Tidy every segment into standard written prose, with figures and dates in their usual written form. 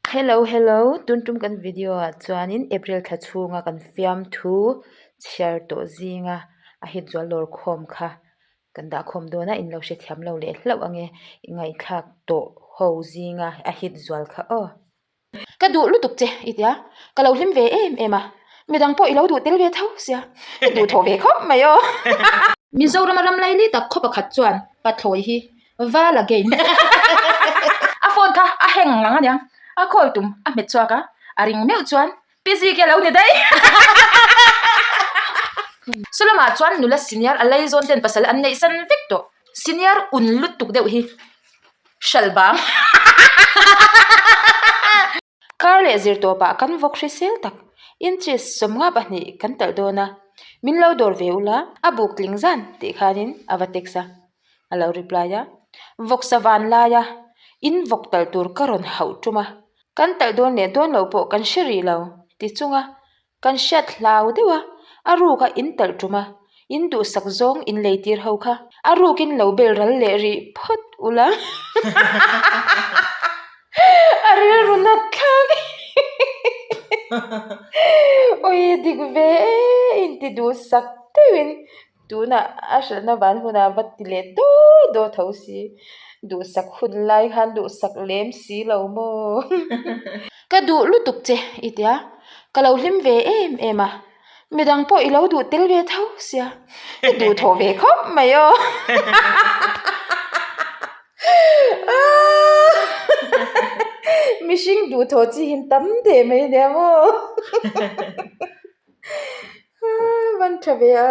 Hello hello tun tum kan video ah chuanin April thla chhunga kan fiamthu chhiar tawh zinga a hit zual lawr khawm kha kan dah khawm dawn a in lo hrethiam lo leh hlauh ang e i ngaihthlak tawh ho zinga a hit zual kha aw. Ka duh lutuk che i tia, ka lo hlim ve em em a, midang pawh i lo duh tel ve tho sia, i duh thawh ve khawp mai aw. Mizorama ram laili tak khaw pakhat chuan pathlawi hi val again. A phone kha a heng lang aniang, a call tum a hmet chhuak a, a ring meuh chuan Pi Ziki a lo ni daih. Saw lamah chuan nula senior a laizawn ten pasal an neih san vek tawh, senior un lutuk deuh hi. Hralh bang. Kar leh zir tawpah kan vawk hrisel tak inches 52 kan talh dawn a, min lo dawr ve ula a buk tling zan tih khanin a va text a, a lo reply a, vawksa van laia in vawk talh tur ka rawn hauh tum a, kan talh dawn leh dawn lo pawh kan hre rih lo ti chunga Kan hriat hlau deuh a, a ruk a in talh tum a, in duhsak zawng in lei tir ho kha a rukin lo bel ral leh rih phawt ula a rilru nat thlak Awi dik ve e in ti duhsak deuhin Tunah a hralhna van hunah va ti leh daw daw tho si. Duhsak hun lai khan duhsak lem si lo maw? Ka duh lutuk che i tia, ka lo hlim ve em em a, midang pawh i lo duh tel ve tho sia, i duh thawh ve khawp mai aw. Mihring duh thawh chi hin tam teh mai nia maw? Van tha ve a.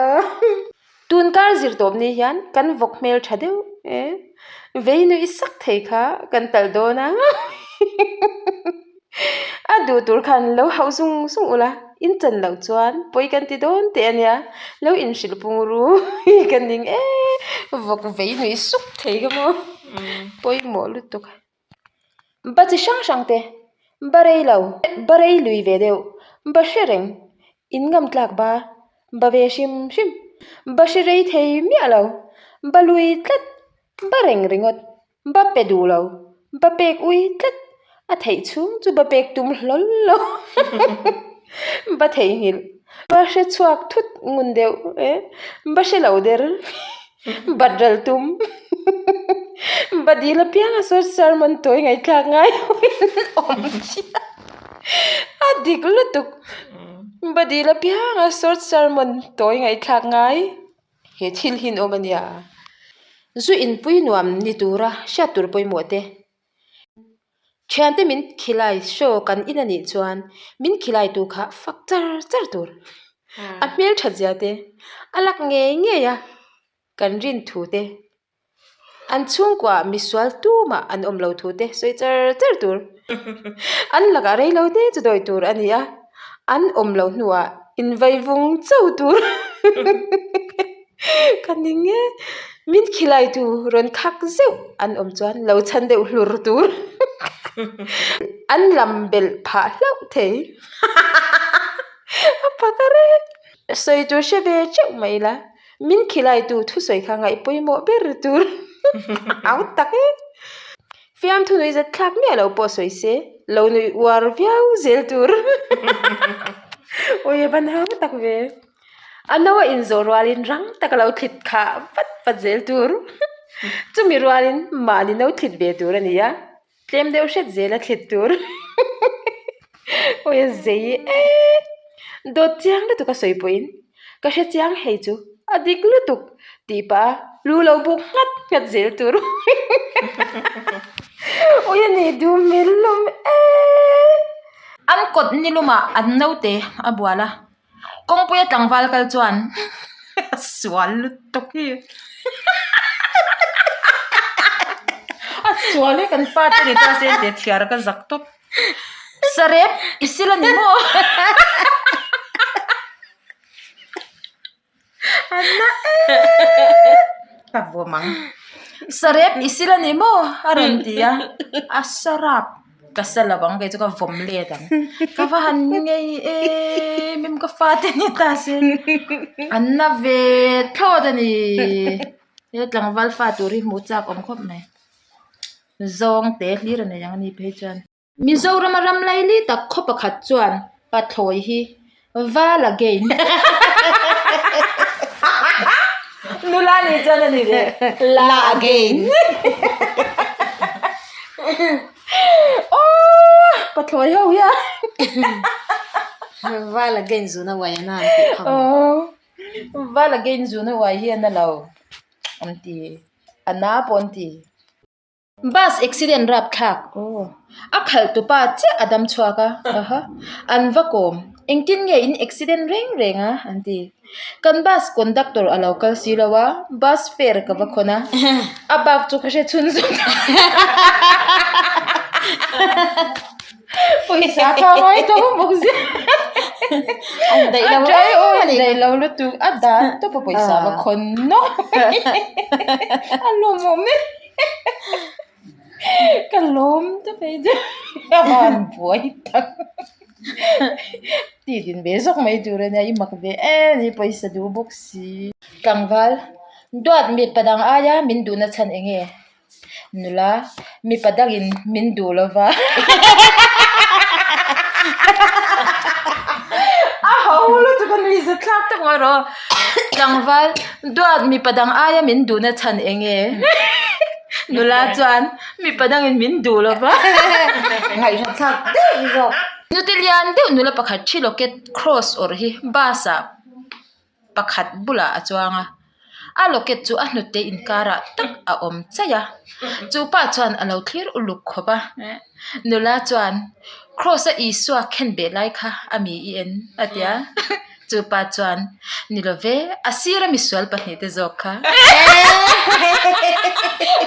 Tun kar zir tawp ni hian kan vawk hmel tha deuh e. Vei nui sak thei kha kan talh dawn a. A duh tur khan lo hauh zung zung ula, in chan loh chuan pawi kan ti dawn teh a nia. Lo inhrilh pung ru ka ning e. Vawk vei nui suk thei ka maw. Pawimawh lutuk. Ba chi hrang hrang te, ba rei lo, ba rei lui ve deuh, ba hre reng, in ngam tlak ba, ba ve hrim hrim, ba hre rei thei miah lo, ba lui tlat, ba reng ringawt, ba pe duh lo, ba pek ui tlat, a theih chhung chu ba pek tum hlawl lo, ba theihnghilh, ba hre chhuak thut ngun deuh e, ba hre lo der. Bat ral tum. Badil apianga saw sermon tawi ngaihthlak ngai awm chiah. A dik lutuk. Badil apianga saw sermon tawi ngaihthlak ngai. He thil hi an awm a nia. Zu inpui nuam ni tura hriat tur pawimawh te. Thiante min khilai show kan in a nih chuan min khilai tu kha fak char char tur. A hmel that zia te, a lak ngei ngei a, kan rin thu te, an chhungkua misual tumah an awm lo thu te sawi char char tur. An lakah rei lo te chu dawi tur a ni a, an awm lo hnuah invai vung cho tur. Ka ning e, min khilai tu rawn khak zeuh an awm chuan lo chhan deuh hlur tur an lam belh phah hlauh thei a phak a reng. Sawi tur hre ve teuh mai ila, min khilai tu thusawi kha ngaih pawimawh ber tur au tak e. Fiamthu nui zat thlak miah lo pawh sawi se, lo nui uar viau zel tur awi a ban hau tak ve. A no a inzawh rualin rang taka lo thlit khah vat vat zel tur. Chumi rualin mahni no thlit ve tur a ni a, tlem deuh hret zela thlit tur. Awi a zei e! Dawt chiang lutuk a sawi pawhin ka hre chiang hei chu a dik lutuk tih pah a lu lo buk nghat nghat zel tur. Awi a ni duh mil lawm e! An kawt ni lumah an naute a bual a. Kawngpuia tlangval kal chuan a sual lutuk hi a sual hi kan fate ni ta se tih chhiar ka zak tawp sarep i sil a ni maw. A na e ka vawm ang sarep i sil a ni maw a rawn ti a a sarap ka sa lo ang kei chu ka vawm let ang ka va han ngei em em ka fate ni ta se an na ve thlawt a ni he tlangval fa tur hi hmuh chak awm khawp mai zawng te hlir a nei ang a ni phei chuan. Mizorama ram laili tak khaw pakhat chuan pathlawi hi Val again. Nula nih chuan a ni leh La again. Aww pathlawi ho hian. Val again zuna uai a na an tih kha maw. Aww Val again zuna uai hi a na lo an ti a na pawh an ti. Bus accident rapthlak aw a khalh tu pa chiah a dam chhuak a aha an va kawm engtin nge in accident reng reng a an ti kan bus conductor a lo kal si lo a bus fare ka va khawn a a bak chu ka hre chhun zawk pawisa kha a ngai tho bawk sia a try aw a daih lo lutuk a dan tawp a pawisa va khawn nawk a lawmawm e. Ka lawm ta mai chu a van buai tak tih din ve zawk mai tur a nia i mak ve em a ni pawisa duh bawk si. Tlangval duat mipa dang aia min duhna chhan eng nge? Nula mipa dangin min duh lova a ho lutuk a nuihza thlak tak mai rawh. Tlangval duat mipa dang aia min duhna chhan eng nge? Nula chuan mipa dangin min duh lo va. Ngaihhlat thlak deuh zawk. Nute lian deuh nula pakhat thi locket cross awrh hi bus ah pakhat bulah a chuang a. A locket chu a hnute inkarah tak a awm chaih a. Chu pa chuan a lo thlir uluk khawp a. Nula chuan cross a Isua khen beh lai kha a mi i en a ti a. Chu pa chuan ni lo ve a sir a misual pahnih te zawk kha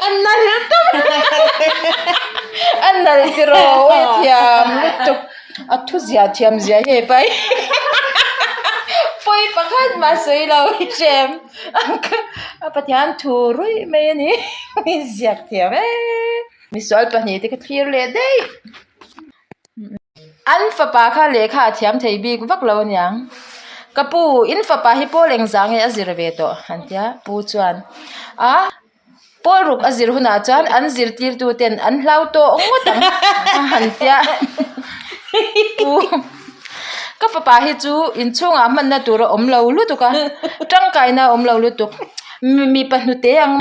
a nal tawp a nal tiraw awi a thiam lutuk a thu zia thiam zia hi hei pai pawi pakhat mah sawi lo i hrem a Pathian thu ruih mai a ni ziak thiam e misual pahnih te kha thlir leh daih. An fapa kha lehkha a thiam thei bik vak lo aniang. Ka pu, in fapa hi pawl engzah nge a zir ve tawh? an ti a. Pu chuan, A, pawl ruk a zir hunah chuan an zirtirtu ten an hlau tawh ngawt ang a han ti a. Pu, ka fapa hi chu inchhungah hmanna tur a awm lo lutuk a, tangkaina a awm lo lutuk. Mipa hnute ang.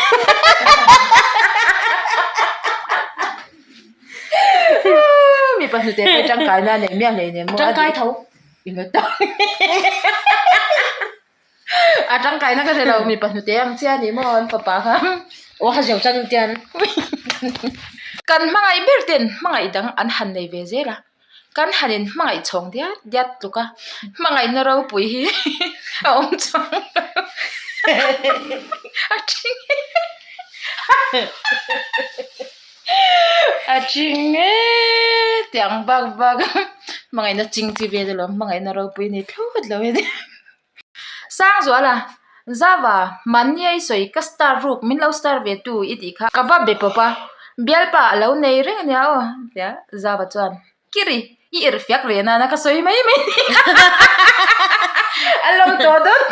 Mipa hnute pawh tangkai na nei miah hlei nem maw. Tangkai tho. A tangkai na ka hre lo mipa hnute ang chiah a ni maw an fapa kha. Aw ha zeu chan tian. Kan hmangaih ber ten hmangaih dang an han nei ve zel a. Kan han in hmangaih chhawng diat diat tluk a. Hmangaihna ropui hi a awm chuang lo. A thing e. A thing e tiang bak bak a hmangaihna ching chi vel alawm hmangaihna ropui a ni thlawt lo e. Sangzuala Zava mahni a i sawi ka star ruk min lo star ve tu i tih kha ka va be pawp a bialpa a lo nei reng ania aw tia Zava chuan Kiri i irh fiak ve nana ka sawi mai mai a lo tawh dawn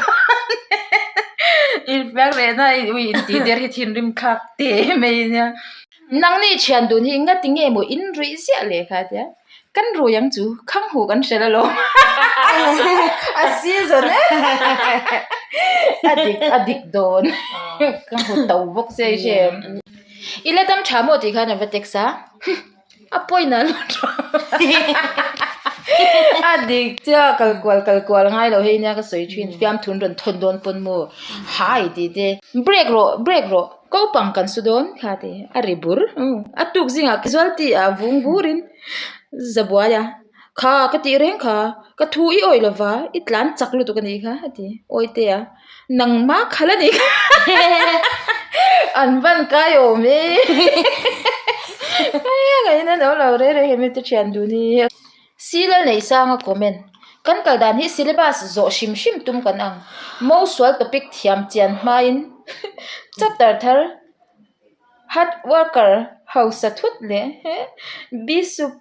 irh fiak ve na i ui intih der hi thinrim thlak teh mai ania nangni thian dun hi ngati nge maw in ruih ziah leh kha tia kan rui ang chu khang hu kan hrel alawm a season e a dik a dik dawn ka hmu to bawk se i hre em i la dam tha maw tih khan a va text a. A pawina lo tha a dik chiah kal kual kal kual ngai lo hei nia ka sawi thin fiamthun rawn thawn dawn pawn maw hai tih te break rawh break rawh kopang kan su dawn kha ti a ri bur a tuk zingah zual tih ah vung burin zabuai a kha ka tih reng kha ka thu i awih lova i tlan chak lutuk a nih kha a ti awite a. Nangmah khalh a nih kha an van kai awm e ngaihna an awm lo reng reng he mite thian dun hi Sila nei sanga comment kan kal dan hi syllabus zawh hrim hrim tum kan ang mo sual topic thiam chian hmain chapter thar hard worker hausa thut leh bisup.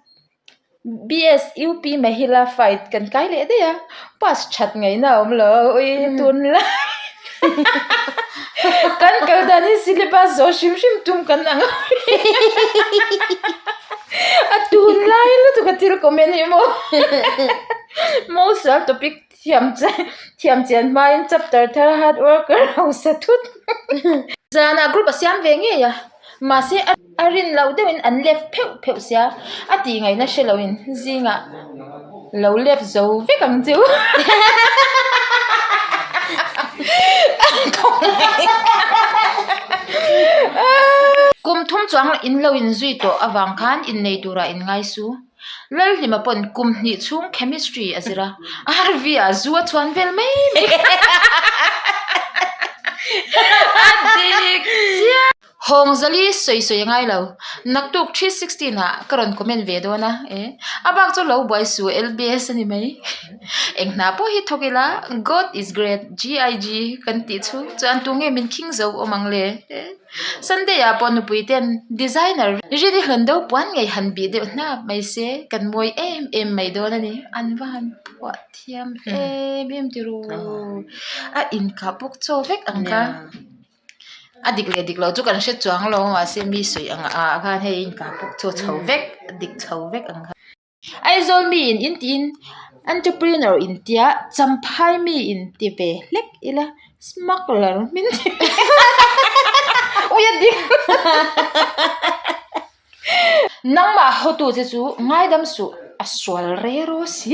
BSUP Mahila fight kan kai leh daih a, pass that ngaihna a awm lo ui tunlai. Kan kal dan hi syllabus zawh hrim hrim tum kan ang a A tunlai lutuk a thil comment hi maw Mosual topic thiam thiam chian hmain chapter thar hard worker hausa thut. Zanah group a siam ve ngei a mahse a rin loh deuhin an left pheuh pheuh sia a tih ngaihna hre loin zingah lo left zo vek ang chu. Kum thum chuang in lo inzui tawh avang khan innei turah in ngai su. Lalhlima pawn kum hnih chhung chemistry a zir a, RV ah zu a chhuan vel mai mai a dik chiah. Hawngzali sawi sawi a ngai lo, naktuk 316 ah ka rawn comment ve dawn a, e a bak chu lo buai su LBS a ni mai. Eng hna pawh hi thawk ila God is great GIG kan tih chhung chuan tunge min khing zo awm ang le. Sunday ah pawh nupui ten designer Ridi hlawn do puan ngei han bih deuh hnap mai se kan mawi em em mai dawn a ni. An va han phuah thiam em em ti ru. A inkah bawk chaw vek ang kha. A dik leh dik loh chu kan hre chuang lo mahse mi sawi ang ah khan hei inkah bawk chaw chho vek a dik chho vek ang kha. Aizawl mi in in tiin entrepreneur in tia champhai mi in ti ve hlek ila smuggler min ti ve ui a dik nangmah hotu che chu ngaidam suh a sual re ro si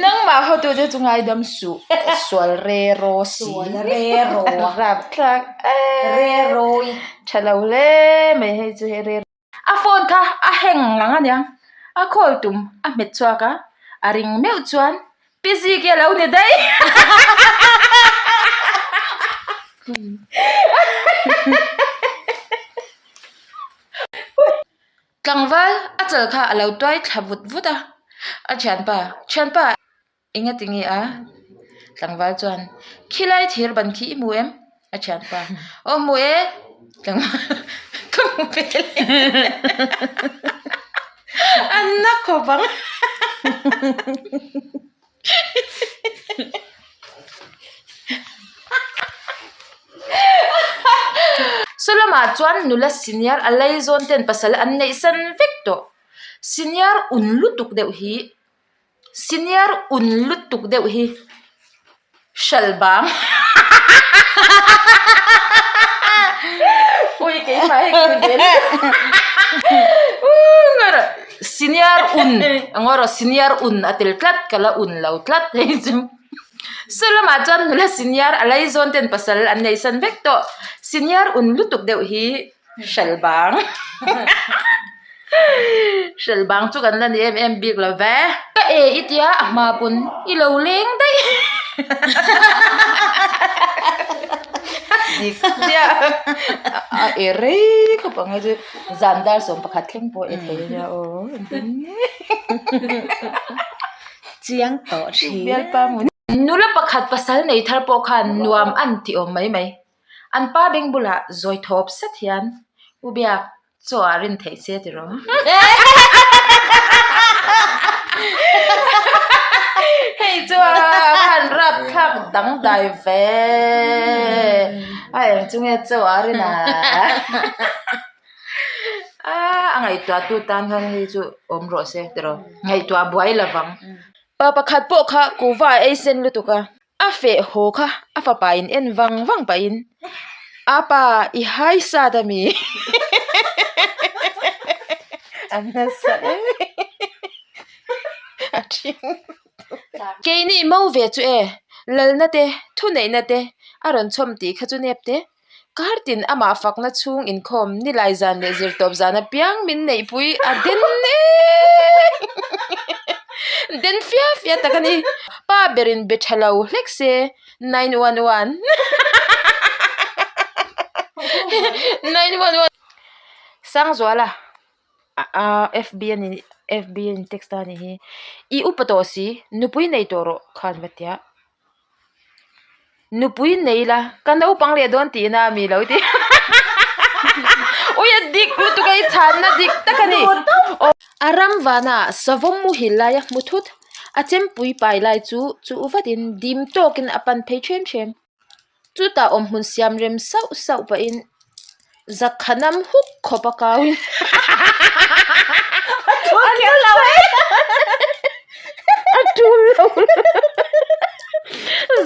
nangmah hotu che chu ngaidam suh a sual re ro si rapthlak em. Tha lo hle mai hei chu hei rel a phone kha a heng ang aniang a call tum a hmet chhuak a a ring meuh chuan pi ziki a lo ni daih tlangval a chal kha a lo tuai thla vut vut a a thianpa thianpa. Engati nge a? Tlangval chuan, Khilai thir ban khi i hmu em? A thianpa, Aw hmu e! Tlangval, Ka hmu ve le! A na khawp ang! Saw lamah chuan nula senior a laizawn ten pasal an neih san vek tawh. Senior un lutuk deuh hi Senior un lutuk deuh hi hral bang ui keimah hi ka ni ve senior un angaw rawh senior un a tel tlat ka la un lo tlat hei chu saw lamah chuan nula senior a laizawn ten pasal an nei san vek tawh senior un lutuk deuh hi. Hral bang Hral bang chu kan la ni em em bik lo ve. Ka e i tia a hma pawn i lo leng daih dik chiah a e rei khawp ang chu zan dar 11 thleng pawh e thei ania aw Chiang tawh thin. Nula pakhat pasal nei thar pawh khan nuam an ti awm mai mai. An pa beng bulah zawi thawp sat hian U Biak chaw ah rin theih che ti rawh. Hei chu a han rap thlak dangdai ve. A eng chu nge chaw ah rin a. A ngaihtuah tu tan khan hei chu awm rawh se ti rawh. Ngaihtuah buai lovang. Pa pakhat pawh kha kuhva a ei sen lutuk a. A feh haw kha a fapa in en vang vang pahin a pa i hai sat a mi a nasa em a thing keini mo ve chu e lalna te thuneihna te a rawn chhawm tih kha chu nep te. Kar tin amah fakna chhung inkhawm nilai zan leh zirtawp zan apiang min neihpui a den em den fia fia tak a ni. Pa berin be tha lo hlek se 911 911 Sangzuala FB a ni FB a in text a ni hi i upa tawh si nupui nei tawh rawh khan va tia. Nupui nei la ka naupang leh dawn tihna a mi lo ti ui a dik lutuk a i chhanna dik tak a ni a ram vana savawm muhil laia hmu thut. A chempui pai lai chu chuh vatin dim tawkin a pan phei ṭhem ṭhem. Chutah awmhmun siam rem sauh sauh pahin zakha nam huk khawp a kauin a tul lo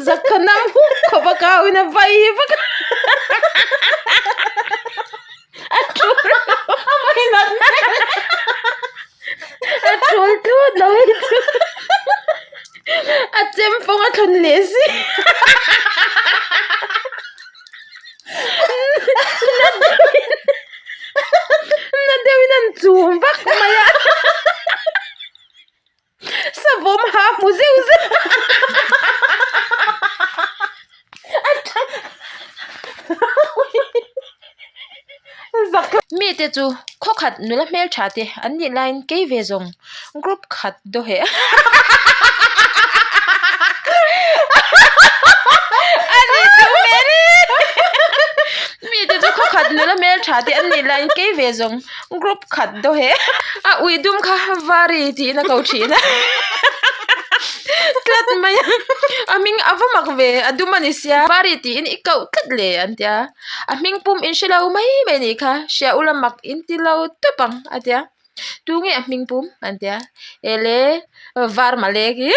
zakha nam huk khawp a kauin a vai vak a a tul lo a tul tlut lo hei chu. A chem fawng a thlun leh si. Na deuhin na deuhin an chum vak mai a. Savawm ha hmu zeuh zeuh. A tang Mite chu khawkhat nula hmeltha te an nih laiin kei ve zawng group khat daw heh a ni duh hmel e mite chu khawkhat nula hmeltha te an nih laiin kei ve zawng group khat daw heh a ui dum kha vari tiin a ko thin a tlat mai a a hming a va mak ve a dum a ni sia vari tiin i koh tlat le an tia. A hming pum in hre lo mai mai nih kha hria ula mak in ti lo tawp ang a tia tunge a hming pum an tia ele var malek hi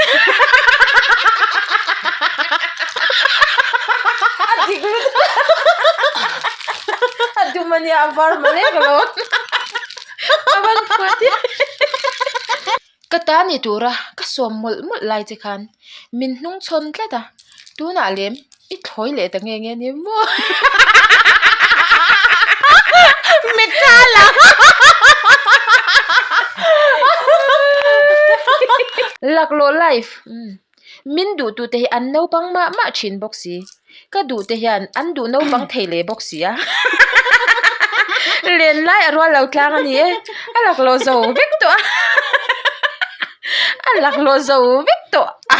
a dik lutuk a dum ania a var malek alawm a van phuah chiah ka ta ni tura ka sawm mawlh mawlh lai che khan min hnung chhawn tlat a tunah lem i thlawi leh ta nge nge ni maw Mitthla lang Laklawh life min duh tu te hi an naupang mah mah thin bawk si ka duh te hian an duh naupang thei leh bawk si a len lai a rual lo tlang a ni e a laklawh zo vek tawh a a laklawh zo vek tawh a.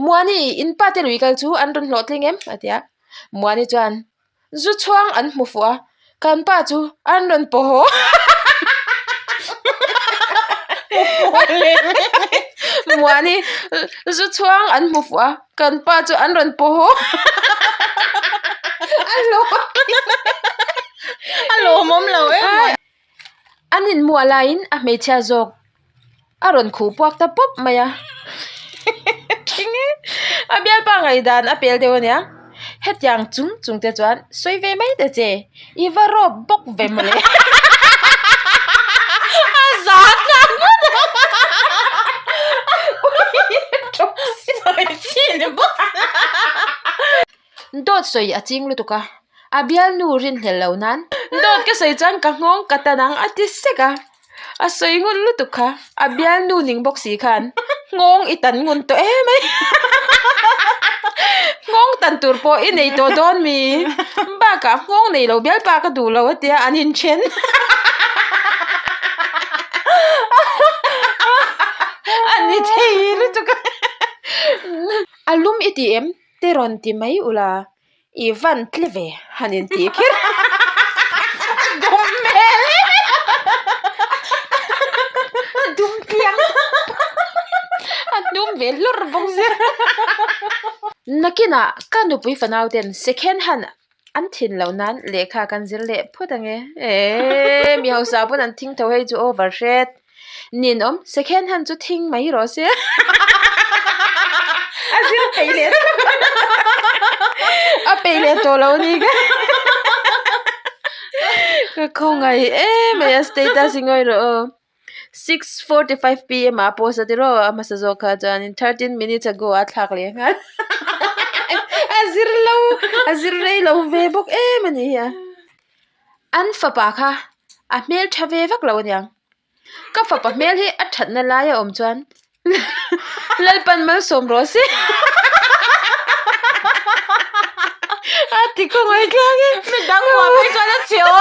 Muani in pa te lui kal chu an rawn hlawhtling em a ti a Muani chuan zu chhuang an hmu fuh a kan pa chu an rawn paw haw Muani zu chhuang an hmu fuh a kan pa chu an rawn paw haw a a lawmawm lo em mai. An inmuah laiin a hmeichhia zawk a rawn khuh puak ta pawp mai a thing e a bialpa ngaihdan a pel deuh ania hetiang chung chung te chuan sawi ve mai ta che i va rawp bawk ve mawle a za tlang ngawt a. Dawt sawi a ching lutuk a, a bialnu rinhlelh lo nan dawt ka sawi chuan ka nghawng ka tan ang a ti sek a, a sawi ngun lutuk kha a bialnu ning bawk si khan nghawng i tan ngun tawh em mai nghawng tan tur pawh i nei tawh dawn mi bakah nghawng nei lo bialpa ka duh lo a tia an inthen a ni thei lutuk a a lum i ti em. Te rawn ti mai ula, i van tle ve han in tih kher a dum hmel e a dum tliang a hnum ve hlawrh bawk sia nakinah ka nupui fanau ten second hand an thin loh nan lehkha kan zir leh phawt ange eee mi hausa pawn an thing tho hei chu over hret. Ninawm second hand chu thing mai rawh se a zir peih leh a peih leh tawh lo a ni ka ka khawngaih em mai a status hi ngawi rawh aw 6:45 pm ah post a ti rawh a hmasa zawk kha chuanin 13 minutes ago a thlak leh nghal a zir lo a zir rei lo ve bawk em a ni hi a an fapa kha a hmel tha ve vak lo aniang ka fapa hmel hi a thatna lai a awm chuan Lalpan malsawm rawh se a ti khawngaih thlak e midang huam phei chuan a chhe aw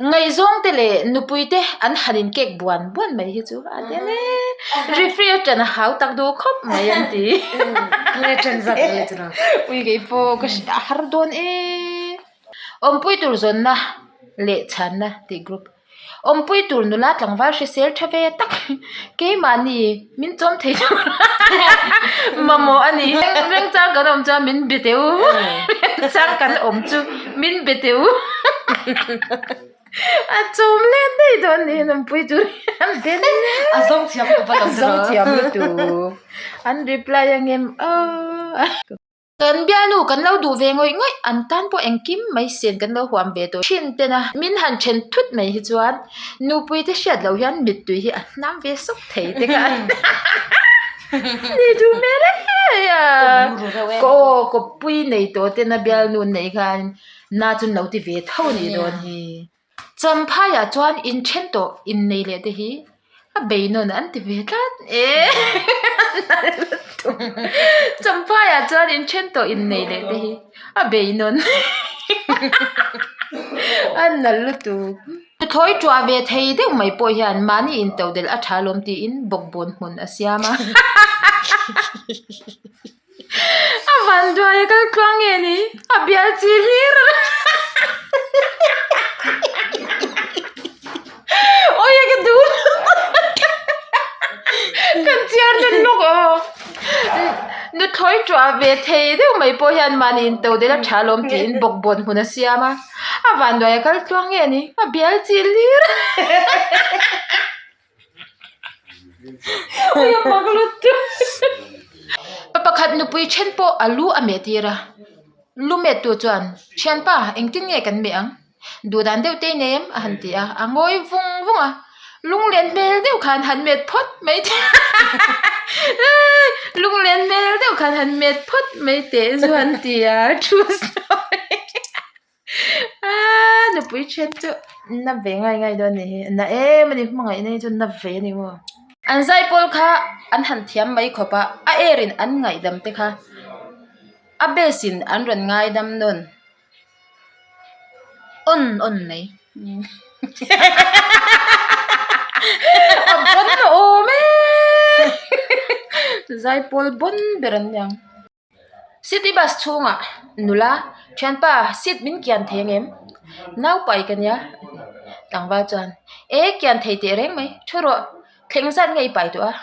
Ngaihzawng te leh nupui te an han in kek buan buan mai hi chu a tel e referee a ṭan a hau tak duh khawp mai an ti ui kei pawh ka a har dawn e awmpui tur zawnna leh chhanna tih group. Awmpui tur nula tlangval hrisel tha ve tak keimahni min chawm thei tur mamawh a ni. Rengchang kan awm chuan min be teh u, rengchang kan awm chu min be teh u. A chawm let daih dawn niin awmpui tur hian be A zawng thiam khawp a lo A zawng thiam lutuk. An reply angem aw. Kan bialnu kan lo duh ve ngawih ngawih, an tan pawh engkim mai sen kan lo huam ve tawh thin ten a, min han then thut mai hi chuan nupui te hriat loh hian mittui hi a hnam ve sawk thei te kha ni duh hmel em em a, aw kawppui nei tawh ten a bialnu nei khan na chu an lo ti ve tho a nih dawn hi. Champhaiah chuan inthen tawh innei leh te hi a beinawn an ti ve tlat e Champhaiah chuan inthen tawh innei leh te hi a beinawn a nalh lutuk. Tuthawi tuah ve thei deuh mai pawh hian mahni intodelh a tha lawm tiin bawkbawn hmun a siam a. A van duai a kal tluang nge ni a bial chi hlir a awi a ka duh kan chiar dawn lawk aw nuthlawi tuah ve thei deuh mai pawh hian mahni in to delh a tha lawm tiin bawkbawn hmun a siam a a van duai a kal tluang nge ni a bial chi hlir Pa pakhat nupui then pawh a lu a meh tir a, lu met tu chuan thianpa engtin nge kan meh ang duh dan deuh te i nei em a han ti a, a ngawi vung vung a, lunglen hmel deuh khan han met phawt mai teh lunglen hmel deuh khan han met phawt mai teh zu han ti a true story. Aaa nupui then chu na ve ngai ngai dawn a nih hi na em a ni hmangaihna hi chu na ve a ni maw. An zaipawl kha an han thiam mai khawp a a er in an ngaihdam te kha a base in an rawn ngaidam nawn awn awn mai a bawn awm e zaipawl bawn ber an niang. City bus chhungah nula thianpa seat min kian thei angem naupai ka nia tlangval chuan e kian thei teh reng mai thu rawh thleng zat nge i pai tawh a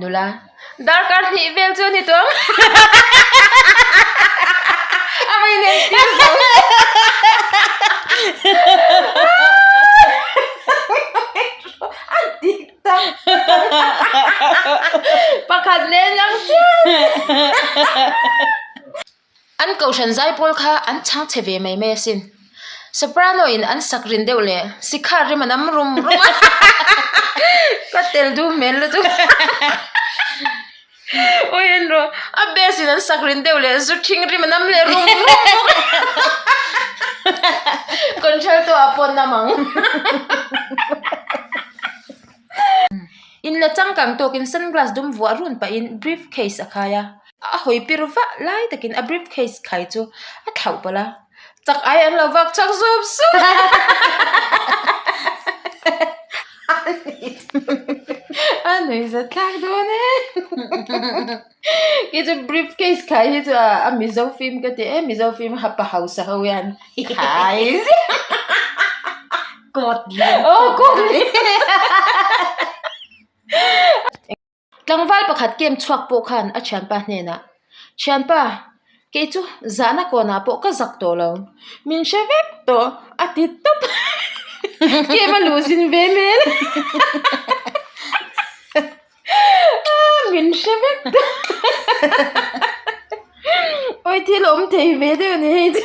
nula darkar hnih vel chu a ni tawh ang a va inen tir zo a dik Pakhat nen ang chiah An kohhran zaipawl kha an chhang chhe ve mai mai asin. Soprano in an sak rin deuh leh sikhar rim a nam rum rum a. Ka tel duh hmel lutuk. Awi en rawh a best in an sak rin deuh leh zu thing rim a nam leh rum rum bawk a Contralto ah pawh nam ang. In la changkang tawkin sunglass dum vuah run pahin brief case a khai a, a hawi pir vah lai takin a brief case khai chu a thlauh palh a, chak ai an lo vak chhuak zup zup. A nui za thlak dawn e khi chu brief case khai hi chu a mizo film ka ti e mizo film hapa hausa ho hian khai ziah Coat lian aw coat lian Tlangval pakhat kem chhuak pawh khan a thianpa hnenah, Thianpa, kei chu zahna kawnah pawh ka zak tawh lo, min hre vek tawh a ti tawp a, kem a luh zin ve hmel a, min hre vek tawh awi thil awm thei ve deuh a ni hei chu.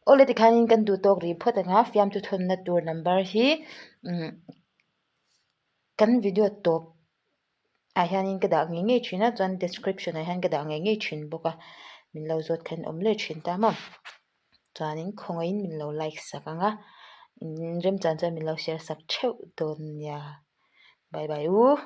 Awle tikhanin kan duh tawk rih phawt ang a, fiamthu thawnna tur number hi Kan video tawp ah hianin ka dah ngei ngei thin a chuan description ah hian ka dah ngei ngei thin bawk a min lo zawt khan awm leh thin ta maw chuanin khawngaihin min lo like sak ang a in remchan chuan min lo share sak theuh dawn nia bye bye u.